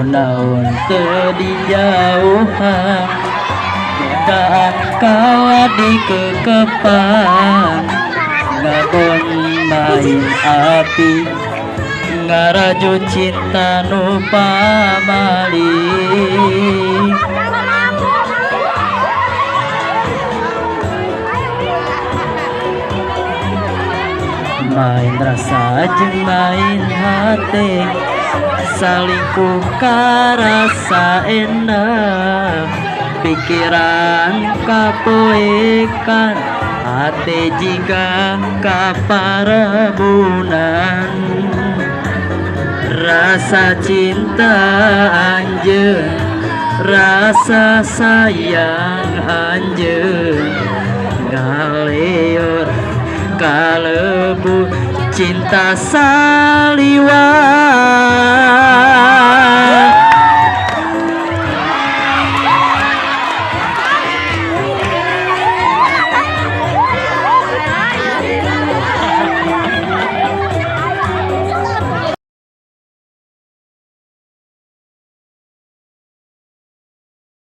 Kunaon teu dijauhan, godaan kawa dikekepan. Ngadon main api, ngarajut cinta nu pamali. Main rasa jeung main hate, salingkuh karasa enak. Pikiran kapoekan, hate jiga kaparebunan. Rasa cinta anjeun, rasa sayang anjeun, ngaleor kalebu cinta saliwat.